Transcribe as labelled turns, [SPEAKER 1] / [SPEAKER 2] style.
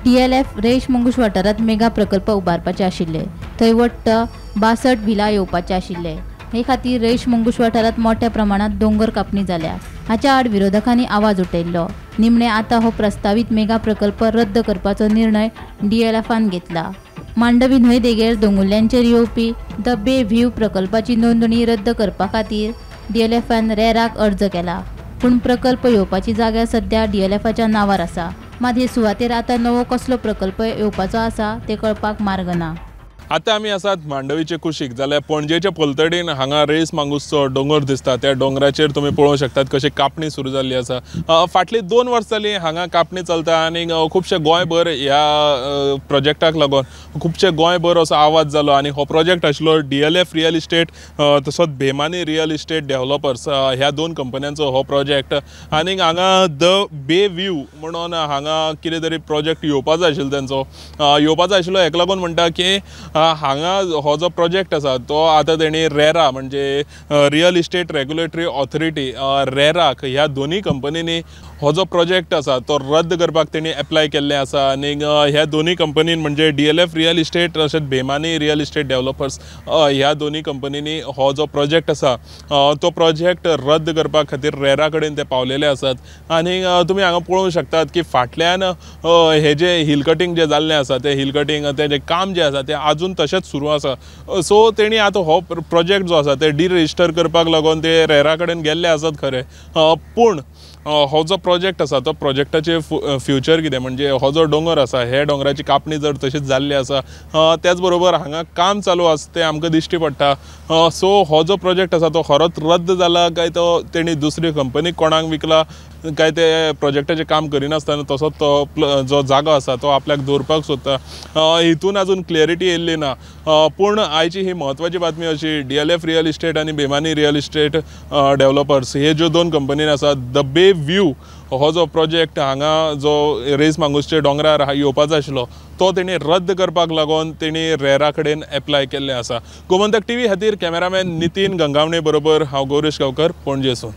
[SPEAKER 1] DLF Reis मांगुश वाठारांत mega प्रकल्प उबारपाचे आशिल्ले. थंय वट्ट 62 व्हिला येवपाचे आशिल्ले. हे खातीर रेईश मांगुश वाठारांत मोठ्या प्रमाणात दोंगर कापणी जाल्या. हाच्या आड विरोधकांनी आवाज उठयल्लो. निमणे आतां हो प्रस्तावीत मेगा प्रकल्प रद्द करपाचो निर्णय डीएलएफान घेतला. मांडवी न्हंय देगेर दोंगुल्ल्यांचेर येवपी the bay view प्रकल्पाची नोंदणी रद्द करपा खातीर डीएलएफान रेराक अर्ज केला. पूण प्रकल्प येवपाची जागा सध्या डीएलएफाच्या नांवार आसा. मात हे सुवातेर आतां नवो कसलो प्रकल्प येवपाचो आसा ते कळपाक मार्ग ना.
[SPEAKER 2] आतां आमी आसात मांडवीचे कुशीक, जाल्यार पणजेच्या पलतडीन हांगा रेईश मांगुशचो दोंगर दिसता. त्या दोंगराचेर तुमी पळोवंक शकतात कशी कापणी सुरू जाल्ली आसा. फाटली 2 वर्सां जालीं हांगा कापणी चलता आनी खुबशे गोंयभर ह्या प्रोजेक्टाक लागून खुबशे गोंयभर असो आवाज जालो. आनी हो प्रोजेक्ट आशिल्लो डीएलएफ रियल इस्टेट तसोच बेमानी रियल इस्टेट डेव्हलपर्स ह्या 2 कंपन्यांचो हो प्रोजेक्ट. आनी हांगा the bay view म्हणून हांगा कितें तरी प्रोजेक्ट येवपाचो आशिल्लो, तेंचो येवपाचो आशिल्लो. हेका लागून म्हणटा की हांगा हो जो प्रोजेक्ट आसा तो आतां तेणी रेरा म्हणजे रियल इस्टेट रेगुलेटरी ऑथॉरिटी रेराक ह्या दोनूय कंपनींनी हो जो प्रोजेक्ट आसा तो रद्द करपाक तेणी एप्लाय केल्लें आसा. आनी ह्या दोनूय कंपनीन म्हणजे डीएलएफ रियल इस्टेट तशेंच बेमानी रियल इस्टेट डेव्हलपर्स ह्या दोनूय कंपनींनी हो जो प्रोजेक्ट आसा तो प्रोजेक्ट रद्द करपा खातीर रेरा कडेन ते पावलेले आसात. आनी तुमी हांगा पळोवंक शकतात की फाटल्यान हे जे हिल कटींग जे जाल्लें आसा ते हिल कटींग तें काम जें आसा तें आजून तशेंच सुरू आसा. सो तेणी आतां हो प्रोजेक्ट जो आसा ते डिरजिस्टर करपाक लागून ते रेरा कडेन गेल्ले आसात खरें, पूण हो जो प्रोजेक्ट आसा तो प्रोजेक्टाचे फ्युचर कितें म्हणजे हो जो दोंगर आसा हे दोंगराची कापणी जर तशीच जाल्ली आसा त्याच बरोबर हांगा काम चालू आसा तें आमकां दिश्टी पडटा. सो हो जो प्रोजेक्ट आसा तो खरोच रद्द जाला काय तो तेणी दुसरी कंपनीक कोणाक विकला काय ते प्रोजेक्टाचें काम करिनासतना तसोच तो जो जागो आसा तो आपल्याक दवरपाक सोदता, हितून अजून क्लॅरिटी येयल्ली ना. पूण आयची ही म्हत्वाची बातमी अशी डीएलएफ रियल इस्टेट आनी बेमानी रियल इस्टेट डेव्हलपर्स हे ज्यो 2 कंपनी आसात the bay view हो जो प्रोजेक्ट हांगा जो रेईश मांगुशच्या दोंगरार येवपाचो आशिल्लो तो तेणी रद्द करपाक लागून तेणी रेरा कडेन एप्लाय केल्लें आसा. गोमंतक टीव्ही खातीर कॅमेरामॅन नितीन गंगावणे बरोबर हांव गौरेश गांवकर, पणजेसून.